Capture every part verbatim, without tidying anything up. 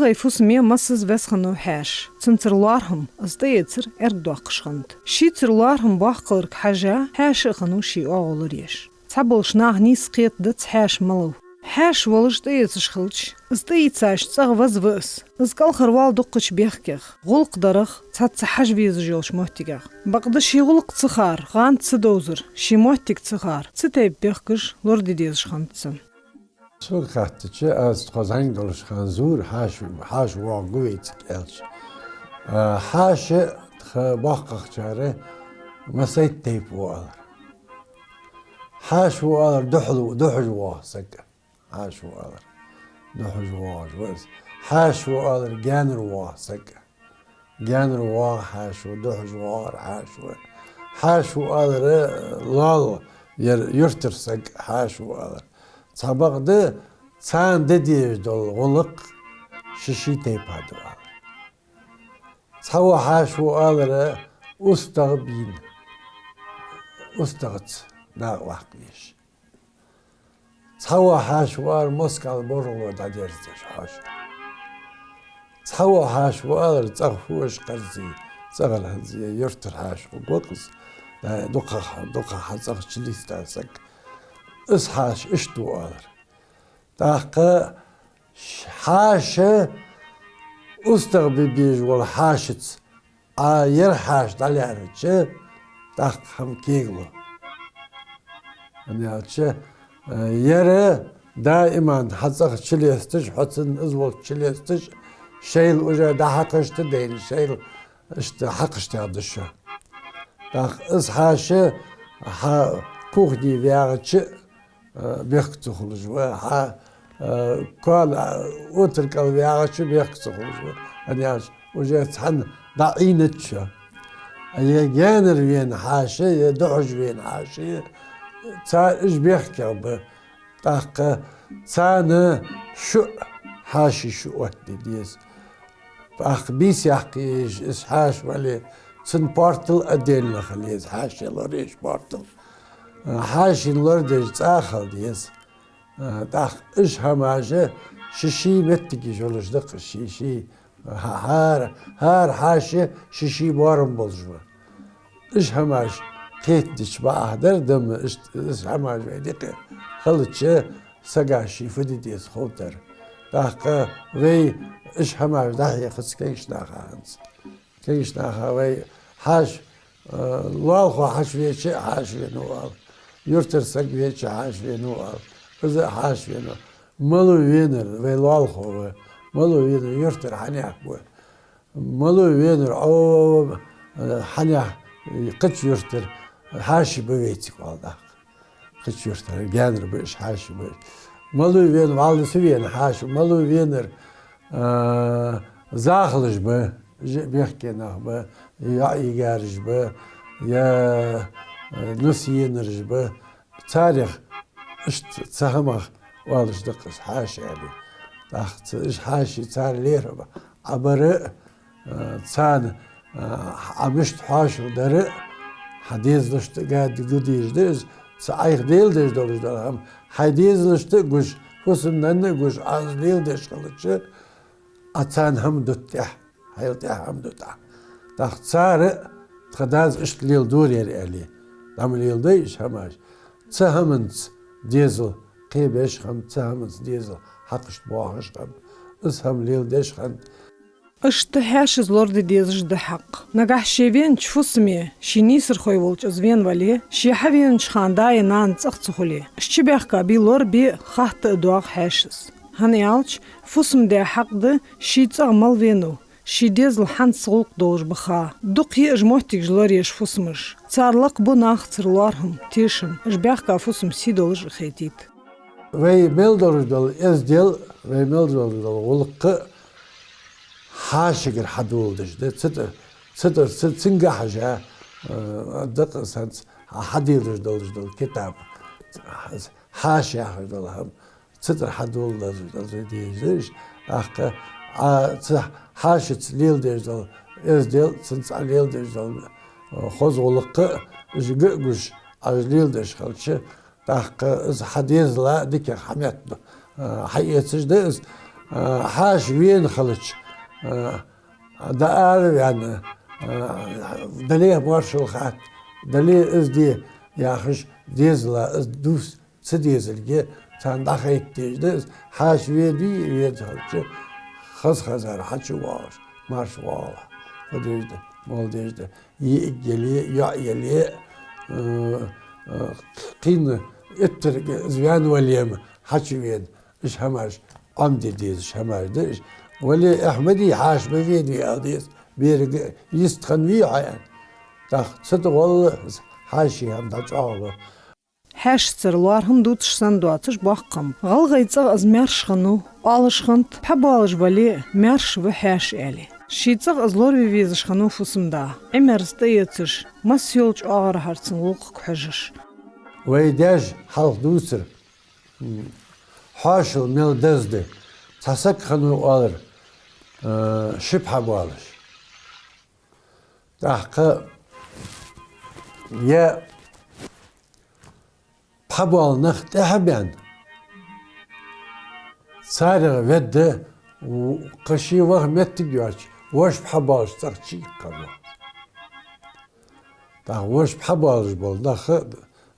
Вай фусаме массаза веза хиннав хьаьша. Цунцара лоархӀам, из тӀаэцар эргадоаккхаш хиннад. Шийцара лоархӀам боаккхалга хьежжа, хьаьша а хиннав ший оагӀув лораеш. Цхьаболча наха нийса кхетадац хьаьша малав. Хьаьша волаш тӀаэцаш хилча, из тӀаийцача цӀагӀа ваза ва из. Из кӀалхарвала дуккхача бехкех, гӀулакх дарах, цхьацца хьажа везаш йолча моттигех. Бакъда ший гӀулакх ца хар, гӀанд ца довзар, ший моттиг ца хар, цу тайпа бехкаш лораде дезаш хиннад цун. Сога хаьттача, аз тхо зӀамига долча хана зур хьаьша, хьаьша воагӀаргва вайцига аьлча. А, хьаьша тха боккхагӀчар массайтта тайпа ва оалар. Хьаьша ва оалар духьал, духьажа воагӀа саг. Хьаьша ва оалар духьажа воагӀаш ва из. Хьаьша ва оалар гаьнара воагӀа саг. Гаьнара воагӀа хьаьша ва, духьажа воагӀар хьаьша ва. Хьаьша ва оалар лоалахо, ер юртара саг хьаьша ва оалар. Цхьабакъда царна де дезаш дола гӀулакх ший-ший тайпара да оалар. Цхьавола хьаьша ва оалар устагӀа бийна, устагӀаца дакъа ваккха везаш. Цхьавола хьаьша ва оалар москал боргӀало дӀадерзадеш хьаьша. Цхьавола хьаьша ва оалар цӀагӀа фуаш кхарзе, цӀагӀара хӀанз е юртара хьаьша хургва-кх из, да, дукхагӀа, дукхагӀа хьа цӀагӀа чулийста саг. Из хьаьша иштта ва оалар. ТӀаккха ш-, хьаьша устагӀа бе безаш вола хьаьшаца Ӏа ер хьаьша дӀалаьрхӀача, тӀаккха хӀама кегалу. ХӀана аьлча, э, ер даиман хьа цӀагӀа чулесташ, хьо цунна из волча чулесташ, шоайла уже дӀахьакхашта дайна, шоайла иштта хьакхаштехаш да шо. ТӀаккха из хьаьша хьа кухне ваьгӀача, э, бехк ца хулаш ва, хьа, э, коа-, э, отар кӀал ваьгӀача бехк ца хулаш ва. ХӀана аьлча, уже цхьана дӀаӀийнадац шо. А е гаьнара вена хьаьша, е духьажа вена хьаьша, цар уж бехкех ба. ТӀаккха царна шуъ, хьаьший шуъ оттаде деза. ТӀаккха бийса яккха езаш из хьаьша вале, цун портал отдельно хила еза, хьаьший лораеш портал. Хьаьшийна лорадеш цӀа хила деза. ТӀаккха уж хӀамаш ший-ший моттигаш йолаш да-кх, ший-ший, хӀа-, хӀара, хӀара хьаьша ший-ший боарам болаш ба. Уж хӀамаш кхетадича бакъахьа дар, дама, иштта уж хӀамаш вай дика хилча, сага ший фу де деза ховргдар. ТӀаккха вай уж хӀамаш дӀахьехац кагийча наха хӀанз. Кагийча наха вай хьаьша, э, лоалахо хьаьша веча а хьаьша венав оал, юртара саг веча а хьаьша венав оал, из а хьаьша венав. Малав венар, вай лоалахо ва, малав венар юртара хьанех ва. Малав венар, о, хьанех, кхыча юртара хьаьший ба вайцига оал тӀаккха. Кхыча юртара гаьнара ба уж, хьаьший ба уж. Малав венар, валлахӀи, са вена хьаьша, малав венар, а, захалаш ба, жи-, бехке нах ба, йоӀ-йигараш ба, е, а, нус енараш ба. Царех иштта цу хӀамах оалаш да-кх из хьаьша аьле. ТӀаккха ца-, уж хьаьший цар лерхӀам Ӏобар а, а, царна, а, Ӏа мишта хьоашалгӀа дар а, хьа дезалашта а га-, гу дезаш да из, цу Ӏайха леладеш долаш дола хӀама хьай дезалашта а гуш, фусам-нанна а гуш, Ӏа из леладеш хилча, Ӏа царна хӀама дут тӀехьа, хьайла тӀехьа хӀама дут Ӏа. ТӀаккха цар а, тха дас иштта леладора ер аьле, дӀа ма леладой уж хӀамаш. Цу хӀаманца дезал кхебеш хиннаб, цу хӀаманца дезал хьакхашта боахаш хиннаб. Из хӀама леладеш хиннад. Иштта хьаьшаца лораде дезаш да хьакъ. Нагахь ше венача фусаме ший нийсархой волча из вена вале, ше хьавенача хана да е нана цӀагӀа ца хуле, из чубаьхка бе лорабе а, хатта а доагӀа хьаьшас. ХӀана аьлча, фусам-даь хьакъ да ший цӀагӀа мала венав, ший дезал хьанца гӀулакх долаш ба ха. Дукха я уж моттигаш лораеш фусамаш. Цар лакха бу нахацара лоархӀам, тешам, уж баьхка фусам сий долаш а хетийта. Вай мел долаш дола эздел, вай мел долаш дола гӀулакх а хьаьшагара хьадоладеш да. Цу тӀа, цу тӀа, цу-, цунга хьежжа, э, да-кх из хӀанз хьаделаш долаш дола китаб. Хьаьша яхаш дола хӀама цу тӀара хьадоладеш долаш да уж. ТӀаккха Ӏа цу хьаьшаца леладеш дола эздел, цунца Ӏа леладеш дола, э, хоза гӀулакх а, уж га а гуш, Ӏа уж леладеш хилча, тӀаккха из хьа дезала дикагӀа хьаметтабе, э, хьаэцаш да из. Хьаша вена хилча, дӀаараваьнна, Далех моаршал хатта, Дале из де яхаш, дезала из дувц ца дезалга, царна дӀахайта дезаш да из. Хьаша ведий, веда хилча, хоза-хозар хьачувоагӀаш, маьрша воагӀалахь, фу дезаш да, мала дезаш да, йиӀиг яле, йоӀ яле, кхийна иттарг из ваьнна вале-м хьачувена, уж хӀамаш Ӏомаде дезаш хӀамаш да уж. Вале, эхь ма дий, хьаша ма венавий ала деза, берага йистхиннавий хьо аьнна. ТӀаккха цу тӀа гӀолла хьаша хӀама дӀачӀоагӀлу. Хьаьшацара лоархӀам дувцаш санна доацаш боккха хӀама. ГӀалгӀай цӀагӀа из маьрша хиннав, оалаш хиннад, пхьа боалаш вале а, маьрша ва хьаьша аьле. Ший цӀагӀа из лораве везаш хиннав фусам-да, Ӏимерза тӀаэцаш, масса йолча оагӀорахьара цун гӀулакхага хьожаш. Вай даьша хьалха дувцар, хьоашал мел деза да, цхьа саг хиннав оалар, ши пхьа боалаш. ТӀаккха е пхьа боала нах тӀехьа баьнна, царех ведда, кхы ший ваха моттиг йоацаш, вож пхьа боалаш цӀагӀа чу иккхар ва. ТӀаккха вож пхьа боалаш бола нах,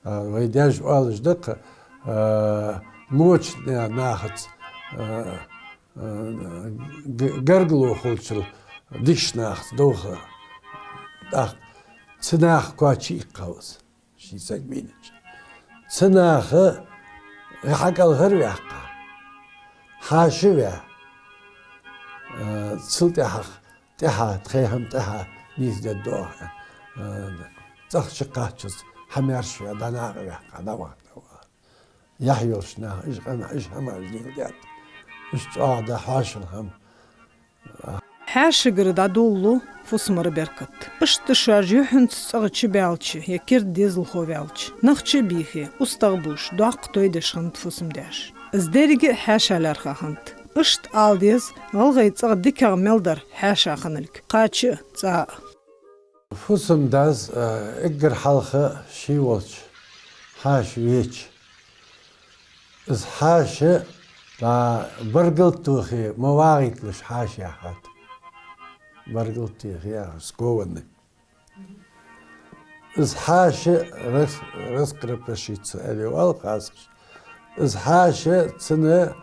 вай даьша оалаш да-кх, моча нахаца, гаргало хулачул дикача нахаца довха. ТӀаккха цу наха коа чу иккхав из, ший саг вийнача. Цу наха хьакӀалхара ваьккха, хьаша ваь, цул тӀехьагӀа, тӀехьа, тхай хӀама тӀехьа нийсдергда оаха, цӀагӀа чукхаччалца хьамаьрша ваь, дӀа наха ваьккха, дӀавахийтав. Яхь йолча наха уж къамаьл, уж хӀамаш леладаьд. Уж чӀоагӀа да хьоашал хӀама. Хьаьшагара дӀадолалу фусамара беркат. Иштта шоаш юххьанца цӀагӀа чубаьлча е керда дезалхо ваьлча, нах чу а бийхе, устагӀа бувш, доккха той деш хиннад фусам-даьша. Из деррига а хьаьша лаьрхӀа хиннад. Иштта ала деза, гӀалгӀай цӀагӀа дикагӀа мел дар хьаьша хинналга, кхача а, цӀа а. Фусам-дас эггара хьалха ший волча хьаша веча, из хьаша дӀа баргалтдохе ма вагӀийталаш хьаша яхад. Баргалтдохе яхаш, скованный. Из хьаша рас-, раскрепощиться аьле оал хасаш. Из хьаша цунна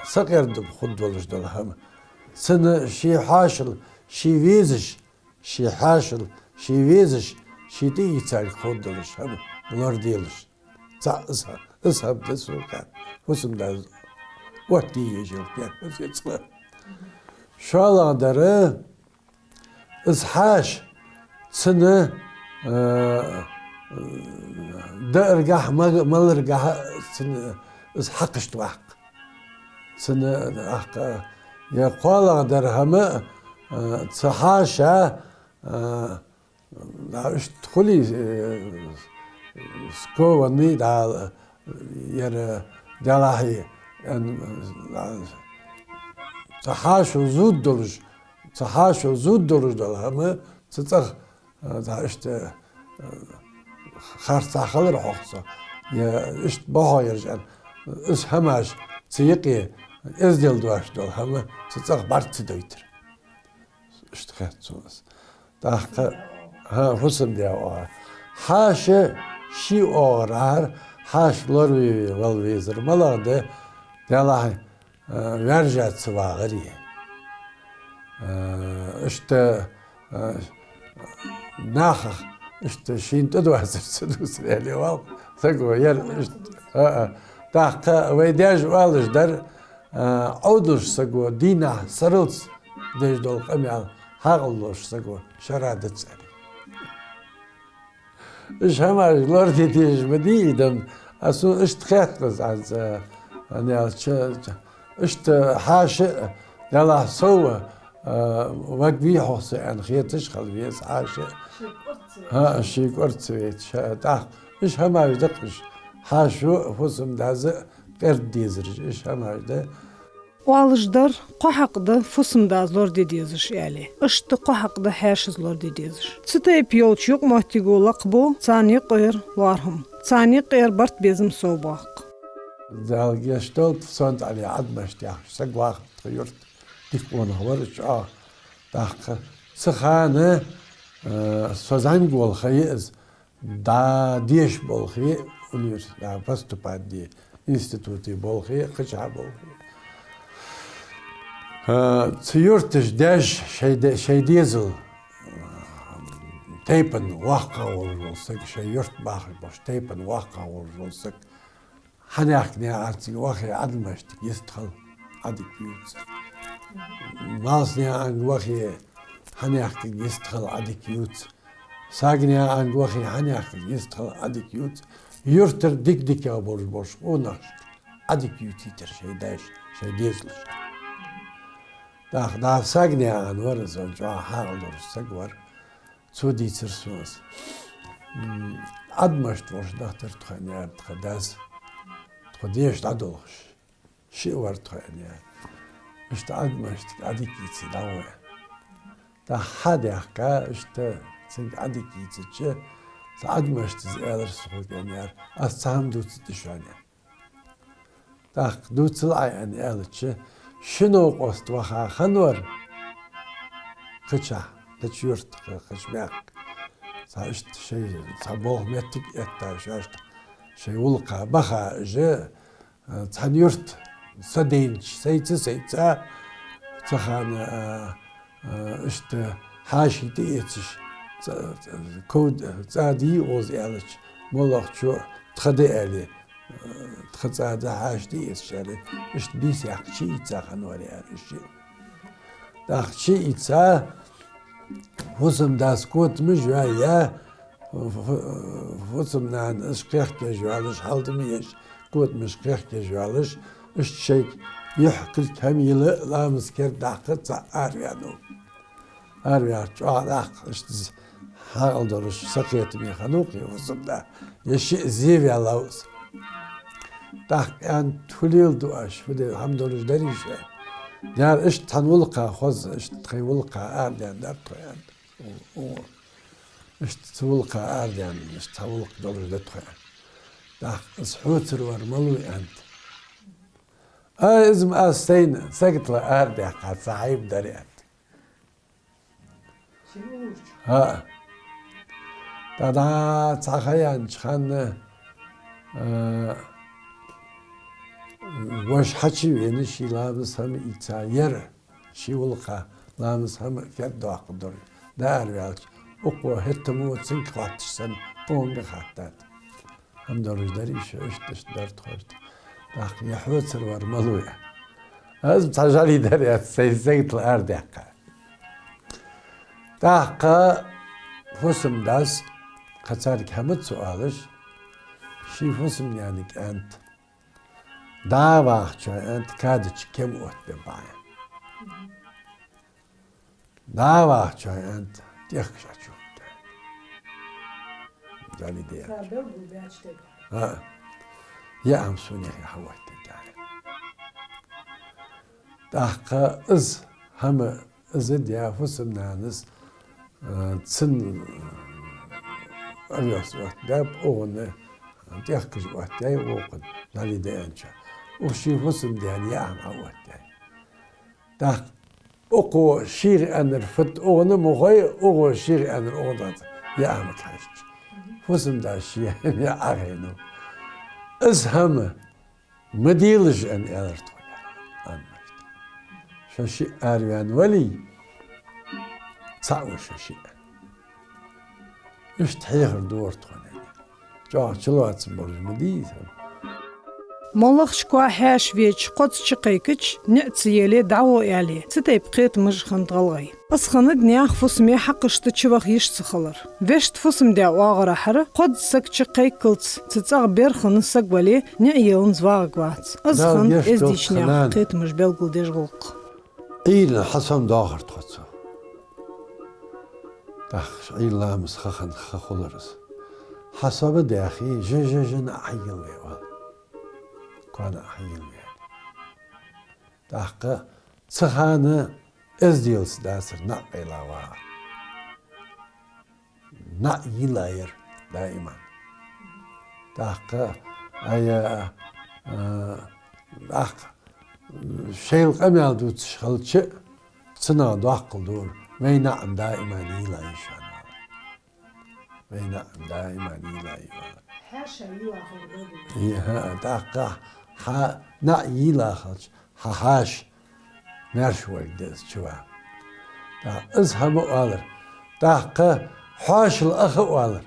сакъердам хургдолаш дола хӀама. Цунна ший хьоашал, ший везаш, ший хьоашал, ший везаш, ший тӀаийцарг хургдолаш хӀама лораделаш. ЦаӀ из хӀама, из хӀама да сога, фусам-дас оттае езаш йола керттерча цӀагӀа. ШоллагӀдар, из хьаша цунна дааргахьа, ма-, маларгахьа цунна из хьакхашта ваккха. Цунна аккха, е кхоалагӀдар хӀама, цу хьаша, дӀа иштта хулий, скованный, дӀа, яра делахьий, цу хьаша зувргдолаш, цу хьаша зувргдолаш дола хӀама цу цӀагӀа, дӀа иштта, харцахьа хилар хьогӀ со, е иштта ба хьо ераш аьнна, из хӀамаш цу юкъе эздел доацаш дола хӀама цу цӀагӀа бӀарга ца дойтар. Иштта хет сона из. ТӀаккха, хӀа, фусам-даь оагӀув. Хьаша ший оагӀорахьара, хьаша лораве вала везар малагӀа да, делахьа, ваьржа ца вагӀаре. Иштта, нахах, иштта шийна тӀадоацар ца дувцаре аьле оал саго, яр иштта. ТӀаккха вай даьша оалаш дар, Ӏовдалча саго дийнахьа сарралца деш дола къамаьл, хьаькъал долча саго шера дац аьле. Уж хӀамаш лораде дезаш ма дий, дам, а сона иштта хет-кх из, хӀанз, хӀана аьлча, иштта хьаша а, делахь сов а, ваг вий хьогӀ со аьнна хеташ хила веза хьаша а. ХӀа, ший кӀорцавейташ, тӀаккха уж хӀамаш да-кх уж, хьаша а, фусам-дас а къерда дезараш, уж хӀамаш да. Оалаш дар, кхо хьакъ да фусам-дас лораде дезаш аьле. Иштта кхо хьакъ да хьаьшас лораде дезаш. Цу тайпа йолча юкъамоттиге лакхабу царна юкъера лоархӀам. Царна юкъера барт, безам совбоаккх. Дала гешт долда, Сонтӏале Ӏадмаш яхаш саг вахар тха юрта, дика къонах вар из чӏоагӏа. Тӏаккха цу хана, э, со зӏамига волхе из, дӏа деша болхе, университете поступать де, институте болхе, кхычахьа болхе. Э, цу юрташ даьша шоай де-, шоай дезал, э, тайпан воккхагӏа волаш вола саг, шоай юрт бахаш болча тайпан воккхагӏа волаш вола саг, хьанехк наькъа цига вахе, Ӏадамашта йистхила Ӏадика ювца. Малснаькъа вахе, хьанехк йистхила Ӏадика ювца. Сагнаькъа вахе, хьанехк йистхила Ӏадика ювца. Юртара дика-дика болаш болча къонахашта Ӏадика ювцийтар шоай даьша, шоай дезалашта. Тӏаккха дӏа Сагнаькъан вар из, чӏоагӏа хьаькъал долаш саг вар. Цо дийцар сона из. М, Ӏадмашта волаш дахтар тхона, аьлар, тха дас. Тхо деша дӏадолхаш шиъ вар тхо, аьлар. Иштта Ӏадмаштага Ӏадика йийце дӏавой. Тӏаккха хьадаьхка, иштта цунга Ӏадика йийцача, цу Ӏадмашта из аьлар сога, аьлар: «Аз цхьа хӏама дувцаргда шоана». Тӏаккха дувцал Ӏа, аьнна, аьлча, ши новкъост ваха хиннавар кхычахьа, кхыча юрта, кхыча мехка. Цхьа иштта шоай, цхьа болх моттиг этта, шоашта шоай гӏулакха баха уж, цхьан юрта са дайнача, сайца, сайца, цу хана, а, а, иштта хьаьший тӏаэцаш, цӏа-, цӏа-, ков-, цӏа дий оз аьлча, моллагӏчо тха да аьле, тха цӏа да хьаьший тӏаэцаш аьле, иштта бийса яьккха чуийца хиннавар, аьлар, уж шиъ. Тӏаккха чуийца, фусам-дас котамаш йоай, фу-, фу-, фусам-нана уж кхехкаш йоалаш, хьалтӏа ма еш, котамаш кхехкаш йоалаш, иштта шоай юхь-кулг хӏама йила, ламаз кердадаккха цхьа араваьннав. Араваьннача чӏоагӏа тӏаккха иштта хьаькъал долаш, сакхетаме хиннав-кх из фусам-да, е шиъ зе ваьллав из. Тӏаккха аьннад: «Фу леладу оаш, фу де, хӏама долаш дарий шоана?» Аьлар: «Иштта цхьан гӏулакха хоза, иштта тхоай гӏулакха арадаьннадар тхо», аьннад. О, о. Иштта цу гӏулакха арадаьнна, иштта цхьа гӏулакх долаш да тхо, аьннад. Тӏаккха из хьоцар вар малув, аьннад. «Ай, из-м аз сайна сагота арадаьккха цхьа хӏама дар», аьннад. ХӀаъ. Тӏаккха цхьа ха яьннача хана, а, воша хьачувена, ший ламаз хӏама ийца яр, ший гӏулакха ламаз хӏама кердадоаккхаргдар. Дӏаараваьлча, укхо хӏеттамо цунга хоатташ санна, укхунга хаттад: «ХӀама долаш дарий шо?» «Иштта, иштта дар тхо, иштта». Тӏаккха: «Е хьоцар вар малув?» «Аз-м цхьа жӏали дар, аьннад, сайна сагота арадаьккха». Тӏаккха фусам-дас кхы царга хӏама ца оалаш, ший фусам-наьнага аьннад: «ДӀа а вахача, — аьннад, — кадача кема оттабе ба Ӏа. ДӀа а вахача, — аьннад, — тӀехкаш Ӏочуухаргда Ӏа». Далла де. Цар белгал баьча тайпара. А. Яа хӀама сона яхе хьаоттадергда Ӏа. ТӀаккха из хӀама, из а даь, фусам-нанас, а, цун овес оттабаьб, укхунна тӀехкаш оттаяьй, укхунна, Далла де аьннача. Укх ший фусам-даьна яа хӀама хьаоттаяьй. ТӀаккха укхо шийга аьннар фуд укхунна ма хой, укхо шийга аьннар укхунна дац, яа хӀамага хьежача. Фусам-дас ший яа Ӏохайнав. Из хӀама ма делаш, аьнна, аьлар тхона. Шо шиъ араваьнна вале, цхьаъ ва шо шиъ. Иштта хьехар дора тхона. ЧӀоагӀа чулоацам болаш ма дий из хӀама. МоллагӀча коа хьаьша веча, кхозза чукхайкача, ниӀ ца еле дӀагӀо аьле, цу тайпа кхетамаш хиннад гӀалгӀай. Из хиннад наьха фусаме хьакхашта чуваха йиш ца хилар. Вешта фусам-даь оагӀорахьара, кхозза саг чукхайккхалца, цу цӀагӀа бер хинна саг вале, ниӀ еланза вагӀаргвац. Из хиннад эздийча наьха кхетамаш белгалдеш гӀулакх. Ӏуйранна хьасомадоахар тхо цо. ТӀаккха Ӏуйра ламаза ха хинна ха хулар из. Хьасома а даьхе, жа-жа-жа наӀ хьайийлаве оал. Коа наӀ хьайийлаве. ТӀаккха цу хана эзделца дацар наӀ къайла вагӀар. НаӀ йийлаяр даиман. ТӀаккха, ая, А, тӀаккха шоайла къамаьл дувцаш хилча, цунах доаккхал дора: «Вай наӀар даиман йийлла я шоана». «Вай наӀар даиман йийлла я». Хьаьша йийлла хилар догий? Е, хӀаа, тӀаккха хьа наӀар йийлла хилча, хьа хьаьша маьрша волга деза чу ваха. ТӀаккха из хӀама а оалар. ТӀаккха хьоашал аха а оалар.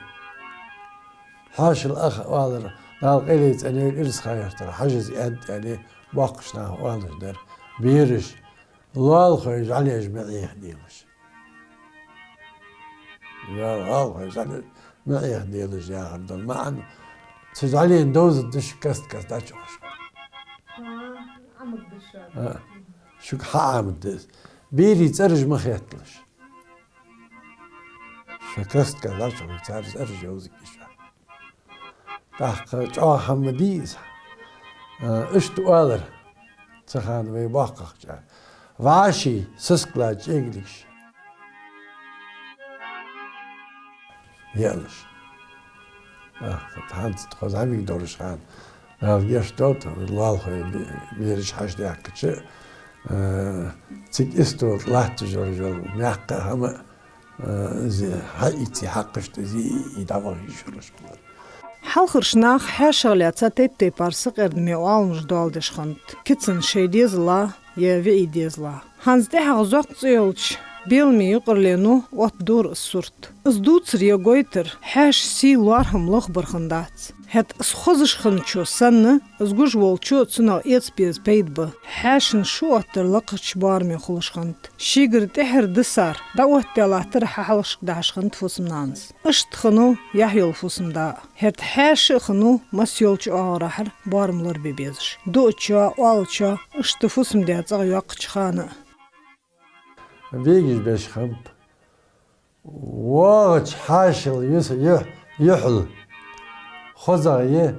Хьоашал аха а оалар. Дала къайле цӀенйойла Ирсханаькъан Хьажас аьннад аьле, боккхийча наха оалаш дар. Бераш, лоалахой жӀалеш ма Ӏехаделаш. Вал гӀалгӀай жӀале ма Ӏехаделаш яхар дола маӀан. Цу жӀалена довзаргда шо каст-каста дӀачуухаш. ХӀаа, Ӏамадда шо. А, шуга хьаӀамадда из. Берий цӀераш ма хетталаш. Шо каст-каста дӀачуухаш, цар цӀераш йовзаргья шоана. ТӀаккха чӀоагӀа хӀама дий из. А, иштта оалар цу хана вай боккхагӀчар: «ВӀаший сискала чӀегилгаш яалаш». ТӀаккха хӀанз тхо зӀамига долаш хана, Дала гешт долда, лоалахой бе-, бераш хьачудаьккхача, а, цига истола тӀа латташ йола, йола мехка хӀама а, из хьаийца хьакхашта из и дӀаваха йиш йолаш хилар. Хьалхарча наха хьаьшах лаьца тайп-тайпара сакъердаме оаламаш доаладеш хиннад: кицан шоай дезала е виӀий дезала. ХӀанз тӀехьагӀа зоккха цӀи йолча белама юкъарлено оттадора из сурт. Из дувцар е гойтар хьаьша сий, лоархӀам лахбар хиннадац. ХӀаьта из хозаш хинначо санна, из гуш волчо цунах эца беза пайда ба. Хьаьшан шу оттар лакхача боараме хулаш хиннад. Шийгара тӀехьара дисар дӀаоттадаь латтар хьахьалхашка дахьаш хиннад фусам-нанас. Иштта хиннав яхь йола фусам-да а. ХӀаьта хьаьша а хиннав масса йолча оагӀорахьара боарам лорабе безаш. Дуачоа, оалачоа, иштта фусам-даь цӀагӀа йоаккхача хана а. Бегаш беш хиннаб. ВоагӀача хьаьшал юс-, юхь-, юхьал хозагӀа я,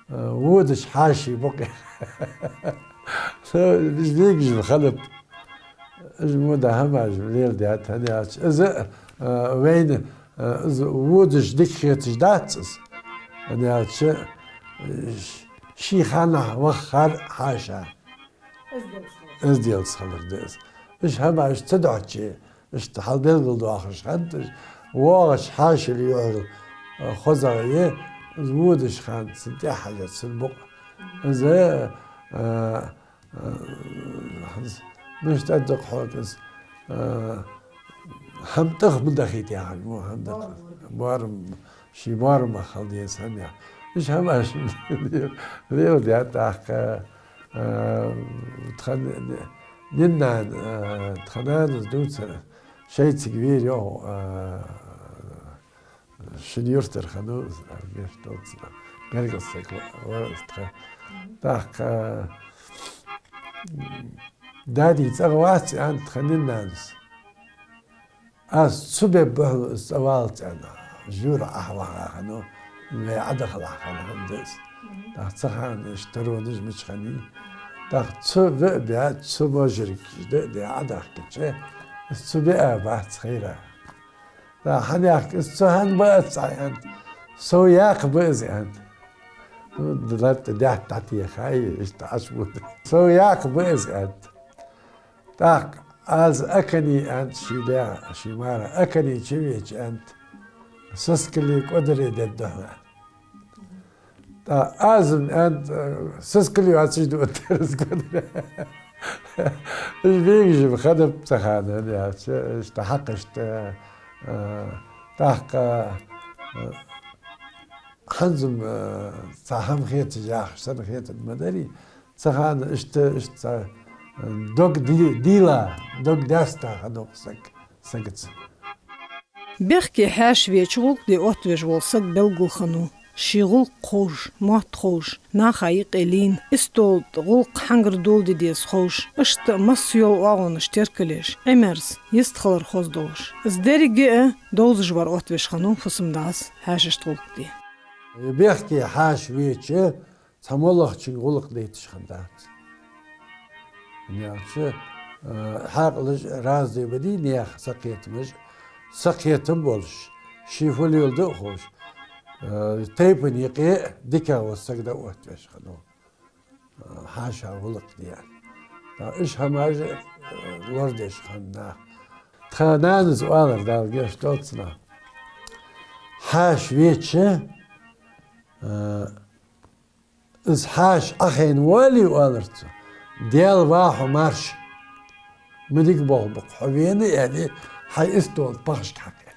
э, водача хьаьший букъ я. Со, уж бегаш ба хиннаб. Уж мо да хӀамаш леладаьд, хӀана аьлча из, э, вайна, э, из водаш дика хеташ дац из. ХӀана аьлча, э, ш-, ший ханнахьа вахар хьаьша. Эзделца хилар да из. Уж хӀамаш ца доацача, иштта хьалбелгалдоахаш хиннад уж. ВоагӀача хьаьшал юхьал, а, хозагӀа я, из водача хана цунна тӀехьа хьажар цун букъ. Из, а, а, а, мишта да-кх хьога из, а, хӀама тӀех ма дахийта яхаш, мо хӀама да-кх. Боарам. Боарам. Ший боарам хила деза хӀама я. Уж хӀамаш леладаьд тӀаккха, а, тха н-, н-, нина-нана, а, тха нанас дувцар, шоайцига вера йоах, а, шин юртара хиннав, гешт долда цунна, гаргара саг ва-, вар из тха. ТӀаккха, а, дади цӀагӀа вац, аьннад тха нина-нанас. Аз цу беб бахьал из цӀаваллалца, аьнна, жура Ӏохьаваха хиннав, вай Ӏодахалахь хинна хӀама да из. ТӀаккха цу хана иштта таронаш мича хиннай. ТӀаккха цу бе а баь, цу можаргаш да а даь Ӏодахкача, из цу бе а бац хайра. ТӀаккха хьанехк из цу хӀана ба аца, аьннад. Сов яккха ба из, аьннад. Ну, латта даьтта дӀатехай, иштта Ӏочубуд. Сов яккха ба из, аьннад. ТӀаккха аз акани, аьннад ший даь, ший мар, акани чувеча, аьннад, сискали кӀодари дергда хьона. ТӀаккха аз-м, аьннад, сискал йоацаш да оттадаьр из кӀодари. Уж бегаш ба хиннаб цу хана, аьлча, иштта хьакхашта, а, тӀаккха, а, хӀанз-м, а, цхьа хӀама хеташ яхаш санна хетаргда ма дарий, цу хана иштта, иштта, а, дог ди-, дийла, дог даьста хиннав-кх саг, сагаца. Бехке хьаьша веча гӀулакх де оттавеш вола саг белггала хиннав. Ший гӀулакх ховш, мотт ховш, наха юкъе лийна, истола тӀа гӀулакх хьангара доладе деза ховш, иштта масса йола оагӀонаш теркалъеш, Ӏимерза, йистхилар хоза долаш. Из деррига а довзаш вар оттавеш хиннав фусам-дас хьаьшашта гӀулакх де. Бехке хьаьша веча, цхьа моллагӀчунга гӀулакх дайташ хиннадац. ХӀана аьлча, а, хьаькъалаш разный ба дий наьха, сакхетамаш, сакхетам болаш, ший фу леладу а ховш, а, тайпан юкъе дикагӀа вола саг дӀаоттавеш хиннав. хьаша гӀулакх де. ТӀаккха уж хӀамаш, э, лорадеш хиннад. Тха нанас оалар, Дала гешт долда цунна: хьаша веча, э, из хьаша Ӏохайна воале, оалар цо, Даьла ва хьо маьрша. Ма дика болх ба-кх хьо вена, аьле, хьай истола тӀа пахашка хьакха.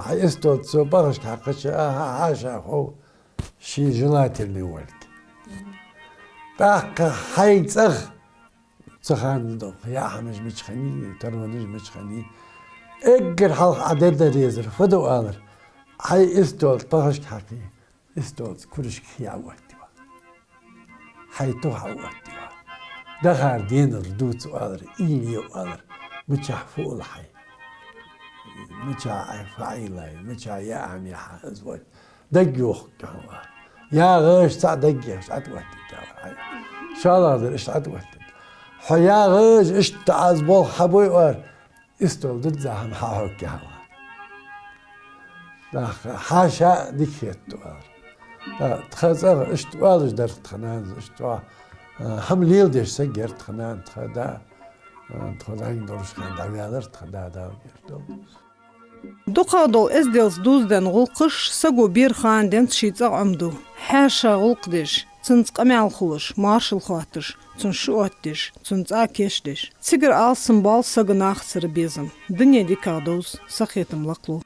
Хьай истола тӀа цо пахашка хьакхача, а, хьа-, хьаша хов ший желательный волга. ТӀаккха хьай цӀагӀа цу хана дукха яа хӀамаш мича хиннай, таронаш мича хиннай, эггара хьалха Ӏа де дезар фуд, оалар: хьай истола тӀа пахашка хьакхе, истола цӀагӀа курашка хий Ӏооттае. Хьай тух Ӏооттае. Дахар денал дувца, оалар, уйла е, оалар, мичахьа фу ул хьай, мичахьа Ӏа фу Ӏоулай, мичахьа яа хӀама яхьа, из вот. Дагайоах-кх хьона, оалар. ЯгӀаш цхьа дагайоах, иштта ӀотӀаоттадергда хьо. ШоллагӀдар иштта ӀотӀаоттадергда. Хьо ягӀаш, иштта Ӏа из болх хьабой, оалар, истола дизза хӀама хьахьокхаргья хьа. ТӀаккха хьаша дика хет, оалар. ТӀаккха тха цӀагӀа иштта оалаш дар тха нанас, иштта, а, хӀама леладеш саг яр тха нана, тха да, а, тхо зӀамига долча хана дӀаваьлар тха да, Дала гешт долда. ДукхагӀа дола эзделца дувзаденна гӀулакхаш саго бера хана денз ший цӀагӀа Ӏомаду. Хьаьша гӀулакх деш, цунца къамаьл хулаш, моаршал хоатташ, цун шу оттадеш, цун цӀа кийчдеш. Цигара алсам боал сага нахацара безам. Дуне дикагӀа довза, сахетам лакхлу.